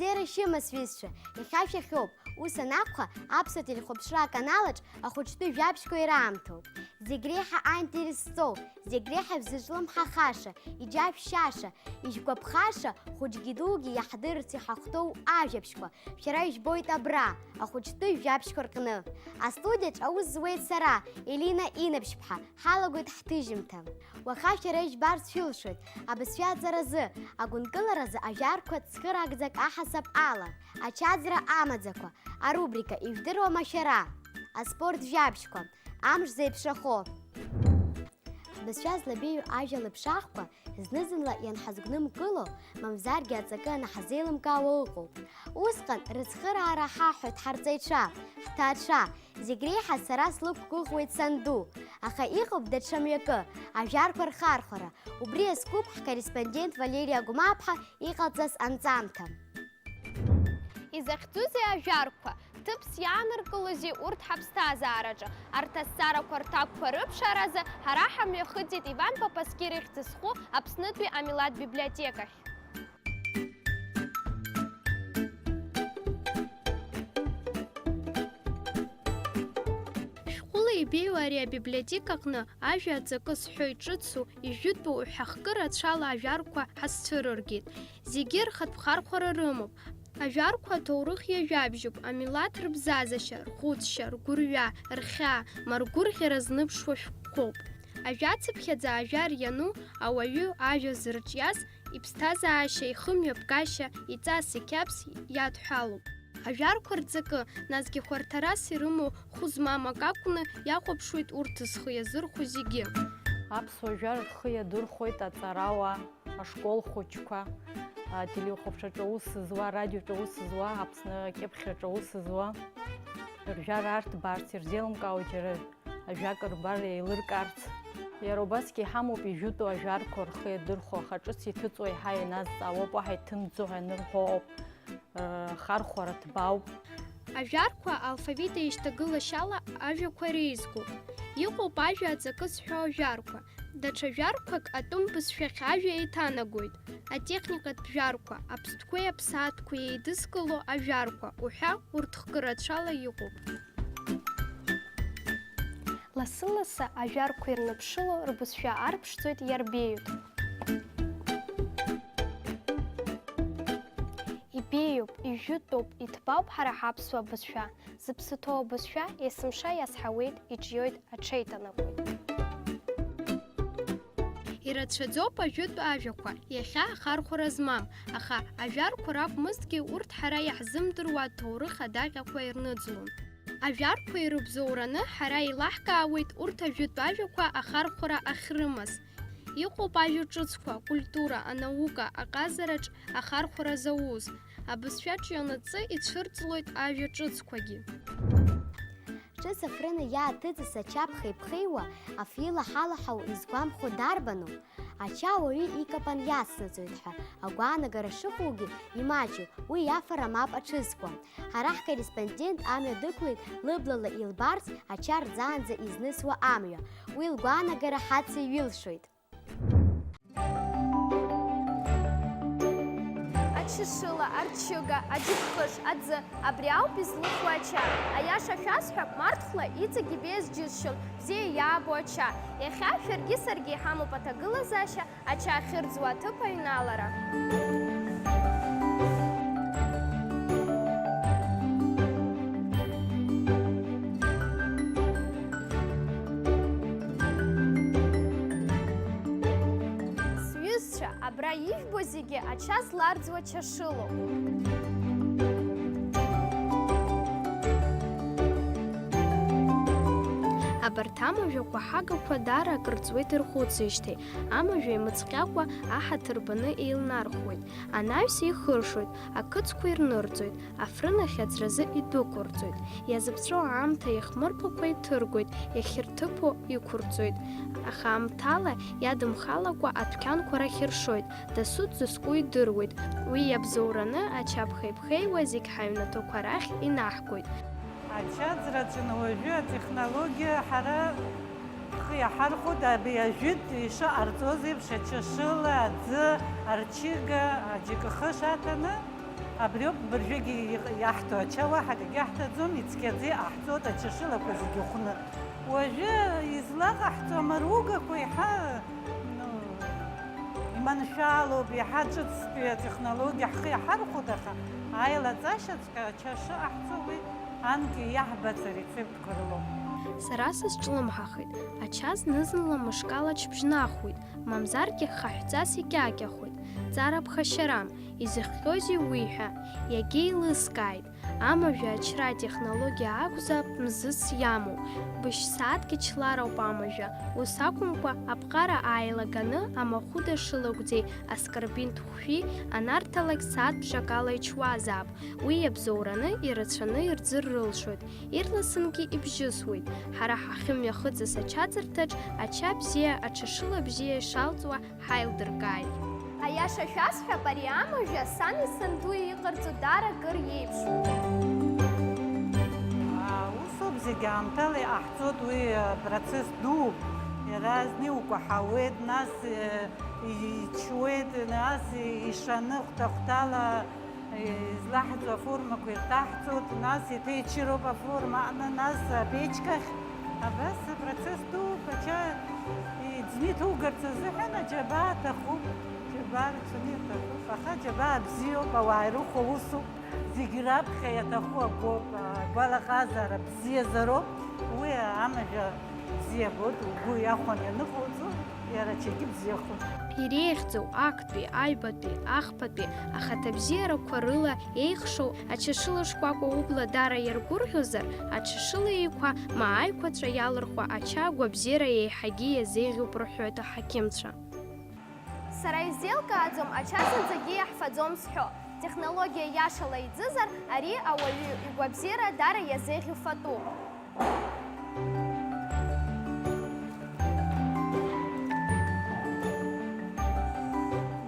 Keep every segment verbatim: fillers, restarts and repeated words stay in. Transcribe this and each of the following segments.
Бзиара шәымаз, сҩызцәа, иахьа шәахьоуп. Ус анакәха, аԥсуа телехәаԥшра аканалаҿ ахәыҷтәы жәабжьқәа ираамҭоуп. Зегь реиҳа аинтерес зҵоу, зегь реиҳа бзыҿлымҳахаша, иџьашәшьаша, ижәгәаԥхаша, хәыҷгьы дугьы иаҳдырырц иҳахәҭоу ажәабжьқәа шәара ижәбоит абра, ахәыҷтәы жәабжьқәа рҟны. Астудиаҿ аус зуеит сара, Елина Инаԥшьԥҳа, ҳалагоит ҳҭыжьымҭа. Уаха шәара ижәбарц шәылшоит, абызшәа аҵаразы, агәынкыларазы ажәарқәа цхыраагӡак аҳасаб ала, ачаӡра амаӡақәа, арубрика Ижәдыруама шәара? Аспорт жәабжьқәа, амш зеиԥшрахо. Ҳбызшәа злабеиоу ажәа лыԥшаахқәа зны-зынла ианҳазгәнымкыло, мамзаргьы аҵакы анаҳзеилымкаауа ыҟоуп. Усҟан рыцхыраара ҳаҳҳәоит ҳарҵаҩцәа, ҳҭаацәа, зегь реиҳа сара слықәгәыӷуеит санду, аха иҟоуп даҽа мҩакы, ажәарқәа рхархәара, убри иазкуп ҳкорреспондент Валериа Агәмааԥҳа иҟалҵаз анҵамҭа. Изахьӡузеи ажәарқәа? Ҭыԥс иааныркылозеи урҭ ҳаԥсҭазаараҿы? Арҭ азҵаарақәа рҭакқәа рыԥшааразы ҳара ҳамҩахыҵит Иван Папаскир ихьӡ зху Аԥснытәи амилаҭ библиотекахь. Шәҟәыла ибеиоу ари абиблиотекаҟны ажәа аҵакы зҳәо иҿыцу, ижәытәу уҳәа хкы рацәала ажәарқәа ҳазцәырыргеит. Зегьы рхатә хархәара рымоуп. Ажәарқәа аҭоурых иажәабжьуп, амилаҭ рыбзазашьа, рхәыцшьа, ргәырҩа, рхьаа, ма ргәырӷьара зныԥшуа шәҟәқәоуп. Ажәацыԥхьаӡа ажәа иану ауаҩы ажәа зырҿиаз, иԥсҭазаашьа, ихымҩаԥгашьа, иҵас, иқьабз иадҳәалоуп. Ажәарқәа рҵакы, насгьы хәарҭарас ирымоу хәы змам акы акәны иахәаԥшуеит урҭ зхы иазырхәо зегьы. Аԥсуа жәлар рхы иадырхәоит аҵарауаа, ашкол хәыҷқәа, ателехәаԥшраҿы аус зуа, арадиоҿы аус зуа, Аԥсны акьыԥхьраҿы аус зуа. Ржәара арҭбаарц ирзеилымкаауеит џьара ажәак рбар еилыркаарц. Иара убасгьы иҳамоуп ижәытәу ажәарқәа рхы иадырхәо, аха ҿыц иҭыҵуа еиҳа ианазҵаауоуп, уаҳа иҭымҵӡо ҳәа анырҳәо ауп. Э, хархәара ҭбаауп. Ажәарқәа алфавит еишьҭагылашьала ажәақәа реизгоуп. Иҟоуп ажәа аҵакы зҳәо ажәарқәа. Даҽа жәарқәак атәым бызшәахь ажәа еиҭанагоит. Атехникатә жәарқәа, аԥстәқәеи аԥсаатәқәеи еидызкыло ажәарқәа уҳәа, урҭ хкы рацәала иҟоуп. Лассы-лассы ажәарқәа ирныԥшыло рбызшәа арԥшӡоит, иарбеиоит. Ибеиоуп, ижәытәуп, иҭбаауп ҳара ҳаԥсуа бызшәа. Зыԥсы ҭоу абызшәа есымша иазҳауеит, иҿиоит, аҽеиҭанакуеит. Ирацәаӡоуп ажәытә ажәақәа, иахьа ахархәара змам, аха ажәарқәа ракәмызҭгьы, урҭ ҳара иаҳзымдыруа аҭоурых адаҟьақәа ирныӡлон. Ажәарқәа ирыбзоураны ҳара еилаҳкаауеит урҭ ажәытә ажәақәа ахархәара ахьрымаз. Иҟоуп ажәа ҿыцқәа, акультура, анаука, аҟазараҿ ахархәара зауз. Абызшәаҿ ианаҵы ицәырҵлоит ажәа ҿыцқәагьы. Ҿыц афрыны иааҭыҵыз ача ԥхеиԥхеиуа, афҩы лаҳалаҳау изгәамхо дарбану? Ача ауаҩы икапан иацнаҵоит ҳәа агәаанагара шыҟоугьы имаҷу, уи иафара мап аҽызкуам. Ҳара ҳкорреспондент амҩа дықәлеит лыблала илбарц ача рӡаанӡа изнысуа амҩа. Уи лгәаанагара ҳацеиҩылшоит. Ачашыла, арчыга, аџьыкхыш, аӡы, абри ауп излыху ача. Аиаша шәасҳәап, марҭхәла иҵегь ибеиаз џьысшьон, бзиа иаабо ача. Иахьа шәаргьы саргьы иҳамоуп аҭагылазаашьа, ача ахьырӡуа аҭыԥ аҩналара. Сҩызцәа, абра ижәбо зегьы ача зларӡуа чашылоуп. Абарҭ амажәақәа ҳагақәа даара акыр ҵуеит ирхәыцижьҭеи, амажәа имыцҟьакәа аҳаҭыр баны еилнархуеит, анаҩс еихыршоит, ақыцқәа ирнырҵоит, афрын ахь аӡразы идәықәырҵоит, иазыԥҵәо аамҭа иахмырԥақәа иҭыргоит, иахьырҭыԥо иқәырҵоит, аха аамҭала иадымхалакәа адәқьанқәа рахь иршоит, дасу дзызку идыруеит, уи иабзоураны ача ԥхеиԥхеиуа зегь ҳаҩнаҭақәа рахь инаҳгоит. Ачаӡраҿы уажәы атехнологиа ҳара ҳхы иаҳархәоит, абри ажәытә ишыҟарҵоз еиԥш, ачашыла, аӡы, арчыга, аџьыкахыш аҭаны, Абриоуп абыржәгьы иҟ-, иаҳҭо ача уаҳа акгьы ҳҭаӡом, ицқьаӡа иҟаҳҵоит ачашылақәа зегьы хәны. Уажәы излаҟаҳҵо амаругақәа еиҳа, ну, иманшәалоуп, иаҳа ҿыцтәи атехнологиа ҳхы иаҳархәоит, аха аилаҵашьаҵәҟьа ача шыҟаҳҵо уи анкьа иаҳбац арецептқәа рылоуп. Сара сазҿлымҳахеит, ача зны-зынла мышкала ҽыбжьнахуеит, мамзаргьы хаҳәҵас икьакьахоит. Ҵара ԥхашьарам, изыхҟьозеи уи ҳәа, иагьеилыскааит. Амажәа ачра атехнологиа акәзаап мзызс иамоу, быжь сааҭк ичлароуп амажәа, ус акәымкәа, аԥҟара ааилаганы амахәыда шылакәӡеи аскорбинт хәшәи анарҭалак сааҭ бжак ала ичуазаап, уи иабзоураны ирацәаны ирӡыр рылшоит, ирласынгьы ибжьысуеит, ҳара ҳахьымҩахыҵыз ачаҵарҭаҿ ача бзиа, аҽа шыла бзиа ишалҵуа ҳаилдыркааит. Аиаша шәасҳәап, ари амажәа сани сандуи иҟарҵо даара акыр иеиԥшуп. Усоуп, зегь аамҭала иҟаҳҵоит уи, процесс дууп. Иаразнак иукәаҳауеит, нас, ичуеит, нас ишаны хәҭа-хәҭала излаҳҵо аформақәа ирҭаҳҵоит, нас еиҭа ичыроуп аформа аҟны, нас апечкахь. Абас апроцесс дууп, ача иӡны иҭугарц азыҳәан аџьабаа аҭахуп, џьабаа рацәаны ирҭахуп, аха аџьабаа бзиоуп, ауаа ирыхәо усуп, зегь раԥхьа иаҭаху агәоуп, агәалаҟазаара бзиазароуп, уи амажәа бзиа боит, угәы иахәан ианыҟауҵо, иара ачагьы бзиахоит. Иреиӷьӡоу актәи, аҩбатәи, ахԥатәи ахаҭабзиарақәа рыла еихшоу ачашыла шкәакәа убла даара иаргәырӷьозар, ачашыла еиқәа ма аиқәаҵәа иалырхуа ача агәабзиара еиҳагьы иазеиӷьуп рҳәоит аҳақьымцәа. Сара исзеилкааӡом ача зынӡагьы иаҳфаӡом зҳәо. Технологиа иашала иӡызар, ари ауаҩы игәабзиара даара иазеиӷьу фатәуп.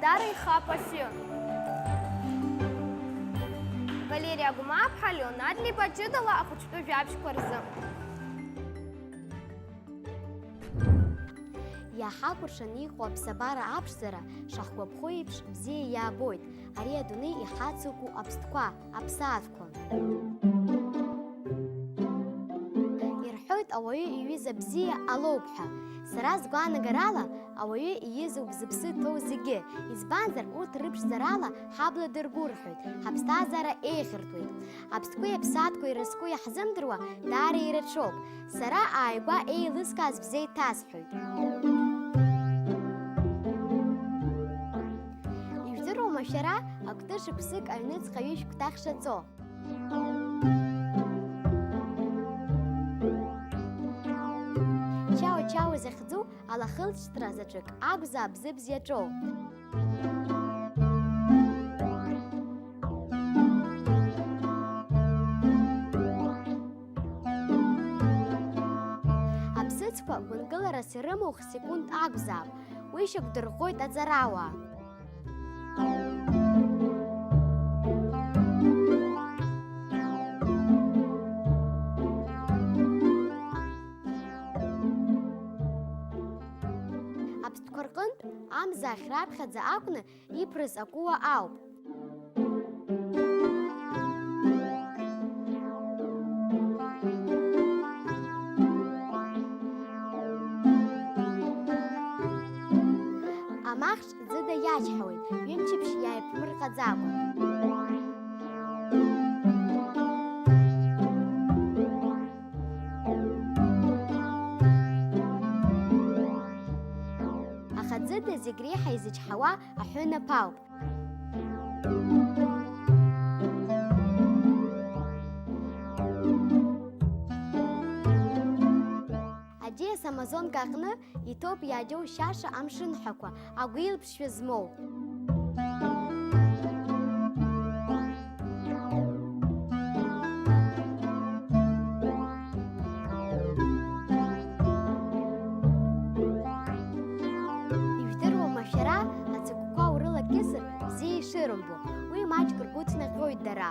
Даара ихап афҩы. Валериа Агәмааԥҳа, Леонард Либа, ҷыдала ахәыҷтәы жәабжьқәа рзы. Иаҳакәыршаны иҟоу аԥсабара аԥшӡара шаҳгәаԥхо еиԥш, бзиа иаабоит ари адунеи иҳацуку аԥстәқәа, аԥсаатәқәа. Ирҳәоит, ауаҩы иҩыза бзиа алоуп ҳәа. Сара сгәаанагарала, ауаҩы иҩызоуп зыԥсы ҭоу зегьы, избанзар, урҭ рыԥшӡарала ҳабла дыргәырҳәоит, ҳаԥсҭазаара еиӷьыртәуеит. Аԥстәқәеи аԥсаатәқәеи рызку иаҳзымдыруа даара ирацәоуп. Сара ааигәа еилыскааз бзеиҭасҳәоит. Ижәдыруама шәара, акәты шықәсык аҩныҵҟа ҩышә кәтаӷь шаҵо? Чао-чао захьӡу алахылҵшьҭра заҵәык акәзаап зыбз иаҿоу. Абзыцқәа гәынкыларас ирымоу х-секунд акәзаап, уи шьақәдырӷәӷәоит аҵарауаа. Аԥстәқәа рҟынтә амза ахь раԥхьаӡа акәны иԥрыз акәуа ауп. Амахҽ ӡыда иачҳауеит, ҩымчыбжь иааиԥмырҟаӡакәа. Аха ӡыда зегь реиҳа изычҳауа аҳәынаԥ ауп. Аӡиас амазонка аҟны иҭоуп иааџьоушьаша амшынҳәақәа, агәилԥшшәа змоу. Ижәдыруама шәара, ацыгәқәа урылакьысыр бзиа ишырымбо, уи маҷк ргәы ҭнаҟьоит дара.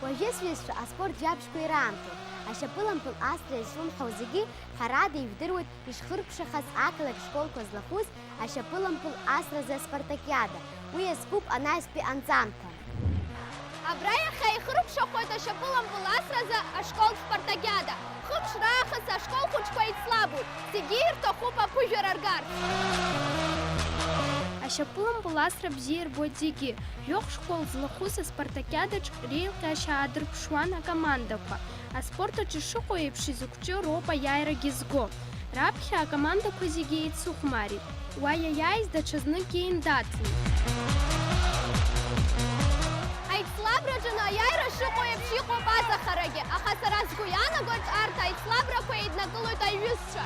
Уажәы, сҩызцәа, аспорт жәабжьқәа ираамҭоуп. Ашьапылампыл асра иазҿлымҳау зегьы, ҳәарада, ижәдыруеит ишхыркәшахаз ақалақь школқәа злахәыз ашьапылампыл асразы аспартакиада. Уи иазкуп анаҩстәи анҵамҭа. Абра иахьа ихыркәшахоит ашьапылампыл асразы ашколтә спартакиада. Хымш раахыс ашкол хәыҷқәа еицлабуеит, зегьы ирҭахуп аԥыжәара ргарц. Ашьапылампыл асра бзиа ирбоит зегьы. Жәохә школ злахәыз аспартакиадаҿ реилҟьашьа аадырԥшуан акомандақәа. Аспорт аҿы ишыҟоу еиԥш, изықәҿио роуп аиааирагьы зго. Раԥхьа акомандақәа зегьы еицыхәмарит. Уа иаиааиз даҽазныкгьы еиндаҭлеит. Аицлабраҿы аиааира шыҟоу еиԥш иҟоуп аҵахарагьы, аха сара сгәы иаанагоит, арҭ аицлабрақәа еиднакылоит аиҩызцәа.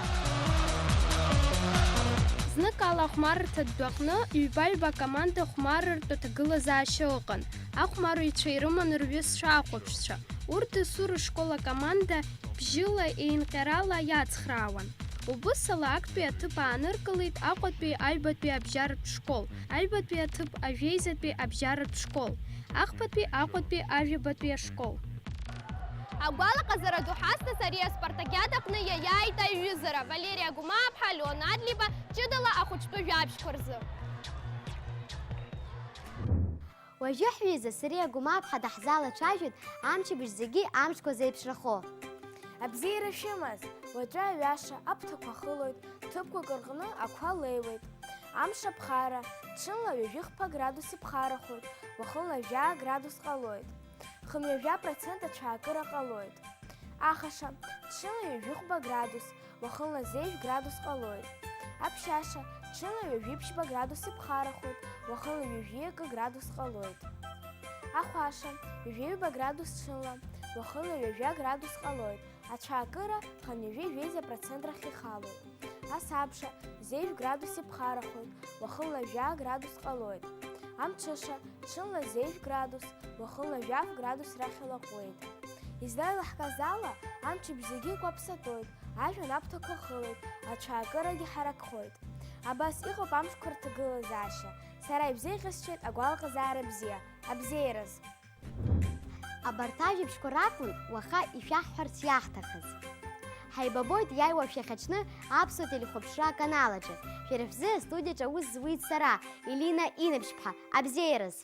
Зныкала ахәмарырҭатә дәаҟны ҩба-ҩба акоманда хәмарыртә аҭагылазаашьа ыҟан. Ахәмарыҩцәа ирыман рҩызцәа ахәаԥшцәа. Урҭ дасу рышкол акоманда бжьыла, еинҟьарала иацхраауан. Убыс ала актәи аҭыԥ ааныркылеит Аҟәатәи аҩбатәи абжьаратә школ, аҩбатәи аҭыԥ ажәеизатәи абжьаратә школ, ахԥатәи Аҟәатәи ажәабатәи ашкол. Агәалаҟазара ду ҳазҭаз ари аспартакиада аҟны иаиааит аиҩызара Валериа Гәымааԥҳа, Леон Адлеиба, ҷыдала ахәыҷтәы жәабжьқәа рзы. Уажәы ҳҩыза Сариа Гәымааԥҳа даҳзалацәажәоит амчыбжь зегьы амшқәа зеиԥшрахо. Абзиара шәымаз, уаҵәы аҩаша аԥҭақәа хылоит, ҭыԥқәак рҟны ақәа леиуеит. Амш аԥхара, ҽынла ҩажәихԥа градус иԥхарахоит, уахынла жәаа градус ҟалоит. Хынҩажәа процент ацәаакыра ҟалоит. Ахаша, ҽынла ҩажәихәба градус, уахынла зежә градус ҟалоит. Аԥшьаша, ҽынла ҩажәиԥшьба градус иԥхарахоит, уахынла ҩажәи акы градус ҟалоит. Ахәаша, ҩажәиҩба градус ҽынла, уахынла ҩажәа градус ҟалоит. Ацәаакыра хынҩажәи жәеиза процент рахь ихалоит. Асабша, зежә градус иԥхарахоит, уахынла жәаа градус ҟалоит. Амҽыша, ҽынла зежә градус, уахынла жәаф градус рахь илаҟәуеит. Излаилаҳкааз ала, амчыбжь зегьы икәаԥсатоит, ажәҩан аԥҭақәа хылоит, ацәаакырагьы ҳаракхоит. Абас иҟоуп амшқәа рҭагылазаашьа. Сара ибзеиӷьасшьеит агәалаҟазаара бзиа. Абзиараз! Абарҭ ажәабжьқәа ракәын уаха ишәаҳҳәарц иаҳҭахыз. Ҳаибабоит иааиуа шәахьаҽны Аԥсуа телехәаԥшра аканал аҿы. Шәара шәзы астудиаҿы аус зуеит сара, Елина Инабжьԥҳа. Абзиараз!